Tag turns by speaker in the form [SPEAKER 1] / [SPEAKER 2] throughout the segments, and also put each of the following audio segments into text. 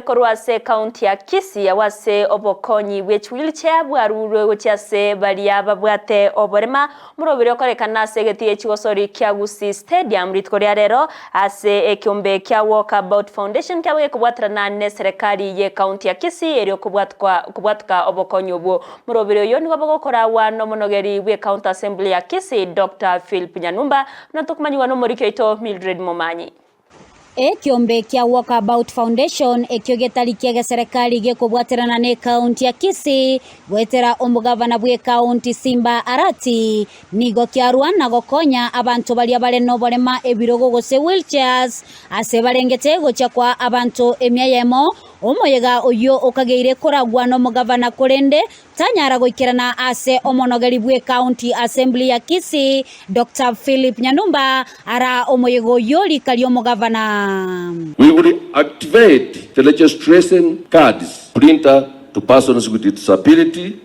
[SPEAKER 1] Korwa ase ekaunti ya Kisii agwo ase obokonyi bwe chiwheelchair bwarurwe gochia ase baria babwate oborema omoroberi okorekana ase egetii echigosori kia Gusii Stadium rituko ria rero ase ekeombe kia Walkabout Foundation kiabo gekobwaterana neserekari ye ekaunti ya Kisii erio kobwatuka obokonyi obwo. Omoroberi oyo nigo bogokoragwa nomonogeri bwe County Assembly ya Kisii Doctor Philp Nyanumba buna tokomanyigwa nomoriki oito Mildred Momanyi.
[SPEAKER 2] Ekiombe kia Walkabout Foundation ekio getari ki'egeserekari gekobwaterana n'ekaunti ya Kisii goetera omogavana bw'ekaunti Simba Arati nigo kiarua na gokonya abanto baria bare noborema ebirogo gose wheelchairs ase barengete gochia koa abanto emia eyemo omoyega oyio okageire koragwa nomogavana korende Tanyara goikerana ase omonogeri bw'Ecounty Assembly ya Kisii, Doctor Philip Nyanumba, ara omoyega oyio rika ri'omogavana.
[SPEAKER 3] We will activate the registration cards printer to persons with disability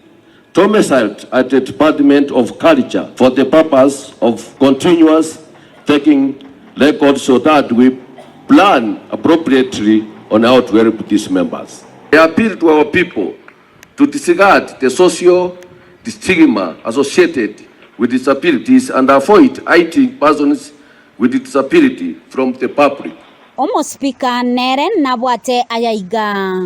[SPEAKER 3] domiciled at the Department of Culture for the purpose of continuous taking records so that we plan appropriately on how to help these members. I appeal to our people to disregard the social stigma associated with disabilities and avoid hiding persons with disability from the public.
[SPEAKER 2] Omosipika nere nabwate aya iga.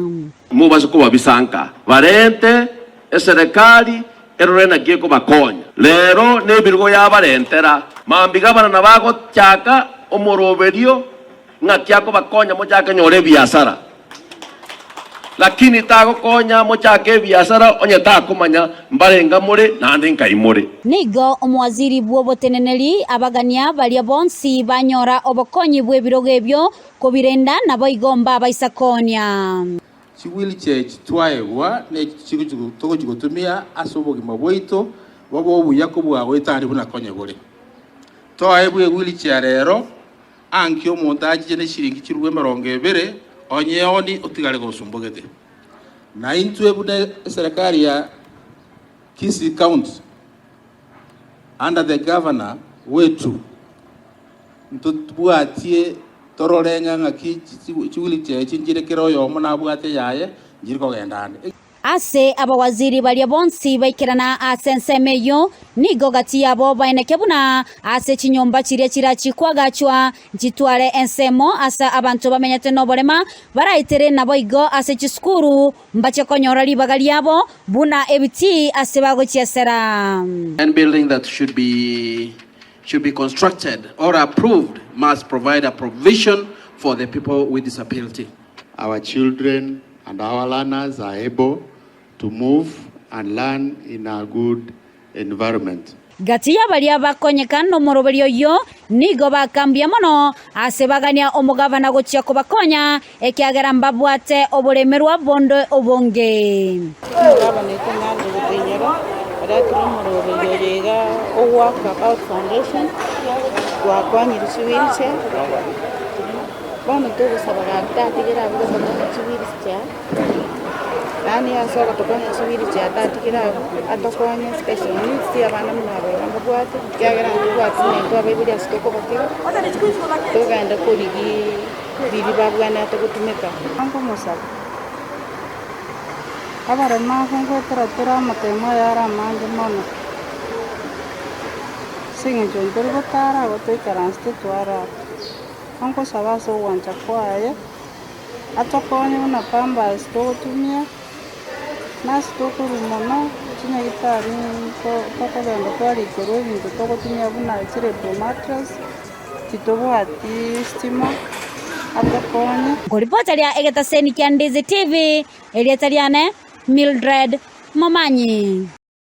[SPEAKER 3] Mobase kobabisanka, barente eserekari erore naki ekobakonya. Rero nebirogo yabarentera. Mambia gabana nabagochaka omoroberio Ng'aki akobakonya mochake nyore ebiasara? Lakini tagokonya mochake ebiasara onye takomanya mbarenga more naende nkai more.
[SPEAKER 2] Nigo omowaziri bw'oboteneneri abagania baria bonsi banyora obokonyi bw'ebirogo ebio kobirenda, naboigo mbabaisa koonia.
[SPEAKER 4] Chiwheelchair echi twaegwa nechi togochia gotumia ase obogima bwaito bobe obuya kobua goetania buna konye bore. Toebwe ewheelchair rero Anki omonto achiche neshiringi chirubwa emerongo ebere, onyeoni otigare gosumbogete. Na intwe buna eserekari ya Kisii County under the governor wetu ntobwatie torore ng'a ng'aki chiwheelchair echi nchire kera oyomo nabwate eyaye nchiri kogenda ande.
[SPEAKER 2] Ase abawaziri baria bonsi baikerana ase ensemo eyio, nigo gati yabo baeneke buna ase chinyomba chiria chirachie koagachwa, nchitware ensemo ase abanto bamenyete noborema baraitere naboigo ase chisukuru mbache konyora ribaga riabo buna ebitii ase bagochiesera.
[SPEAKER 5] Any building that should be should be constructed or approved must provide a provision for the people with disability.
[SPEAKER 6] Our children and our learners are able to move and learn in a good environment.
[SPEAKER 2] Gati ya baria bakonyeka nomoroberio oyio nigo bakambia mono ase bagania omogabana gochia kobakonya, ekiagera mbabwate oboremerwa bonde obonge.
[SPEAKER 7] Omogabana oito Nyanza Ogotinyera oretire omoroberio oyo iga o Walkabout Foundation, gwakwanyire chiwheelchair. Bono togosaba gaki tatigere abwo gotokonya chiwheelchair, yaani ase ogotokonya chiwheelchair tatigere abwo, atokonye special needs abana buna aba iga mbabwate, ekiagera ntobwati intwe abaibori ase tokobatiga, togende korigiiii riria babwenerete gotumeka.
[SPEAKER 8] Nkomosaba, abaremu abwo ngoetera tore amatemo aya are amange mono, ase eng'encho ntori gotara igo toikaransete twarara. Nkosaba ase ogwancha kwaye, atokonye buna pampers togotumia, na ase tokorwa mono, chinyagitari tokogenda twarikerwa ebinto togotumia buna chirepro mattress, titobwati stima, atokonye.
[SPEAKER 2] Nkoripota ria egetaseni kia Ndizi TV, erieta riane Mildred Momanyi.